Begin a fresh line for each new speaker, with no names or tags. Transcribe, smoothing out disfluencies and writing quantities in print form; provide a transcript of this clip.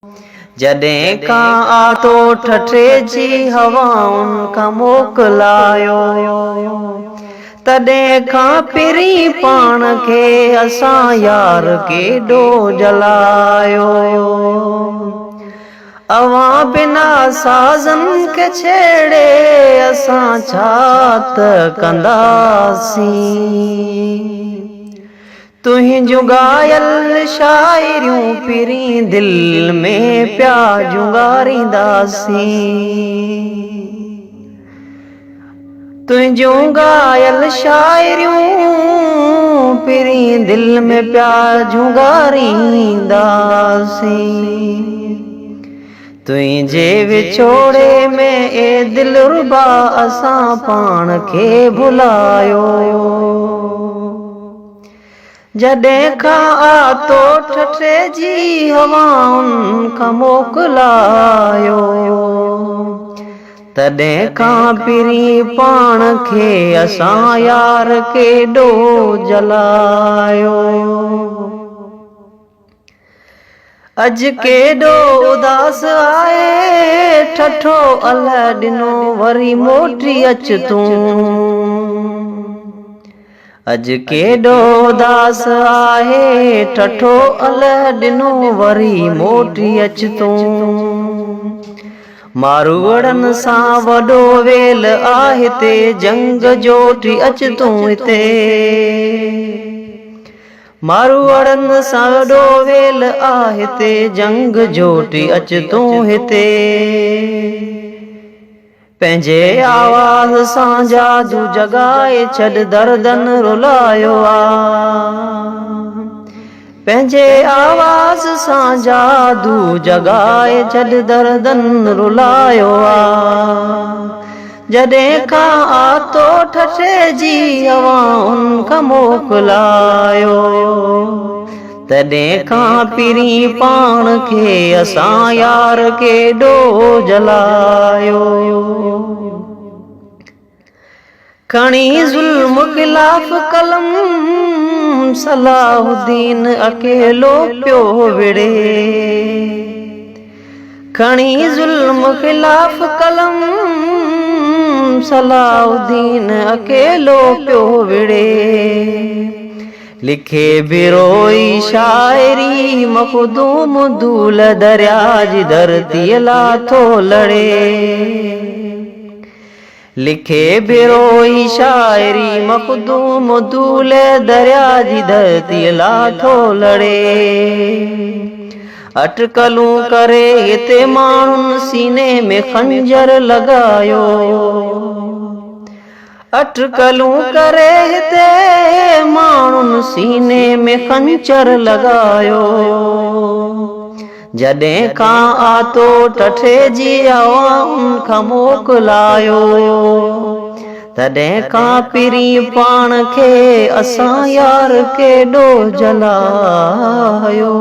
جڏهن کان آتو ٺٽي جي هوائن کان موڪلايو، تڏهن کان پرين پاڻ کي اسان يار ڪيڏو جلايو. اوهان بنا سازن کي ڇيڙي اسان ڇا ته ڪنداسين. تنهنجون ڳايل شاعريون پرين دل ۾ پيا جهونگارينداسين. تنهنجون ڳايل شاعريون پرين دل ۾ پيا جهونگارينداسين. تنهنجي وڇوڙي ۾ اي دلربا اسان پاڻ کي ڀلايو. جڏهن کان آتو ٺٽي جي هوائن کان موڪلايو، تڏهن کان پرين پاڻ کي اسان يار ڪيڏو جلايو. اڄ ڪيڏو اداس آهي ٺٺو الهه ڏنو وري موٽي اچ تون. اڄ ڪيڏو اداس آهي ٺٺو الهه ڏنو وري موٽي اچ تون. ماروئڙن سان وڏو ويل آهي هتي جنگ جوٽي اچ تون هتي. ماروئڙن سان وڏو ويل آ هتي جنگ جوٽي اچ تون هتي. پنهنجي آواز سان جادو جڳائي ڇڏ دردن رلايو آ. پنهنجي آواز سان جادو جڳائي ڇڏ دردن رلايو آ. جڏهن کان آتو ٺٽي جي هوائن کان موڪلايو، تڏهن کان پرين پاڻ کي اسان يار ڪيڏو جلايو. کڻي ظلم خلاف قلم صلاح الدين اڪيلو پيو وڙهي. کڻي ظلم خلاف قلم صلاح الدين اڪيلو پيو وڙهي. لکي بروئي شاعري مخدوم دول دريا جي ڌرتيء لا ٿو لڙي. لکي بروئي شاعري مخدوم دول دريا جي ڌرتيء لا ٿو لڙي. اٽڪلون ڪري هتي ماڻهن سيني ۾ خنجر لڳايو. اٽڪلون ڪري هتي ماڻهن سيني ۾ خنجر لڳايو. جڏهن کان آتو ٺٽي جي هوائن کان موڪلايو، تڏهن کان پرين پاڻ کي اسان يار ڪيڏو جلايو.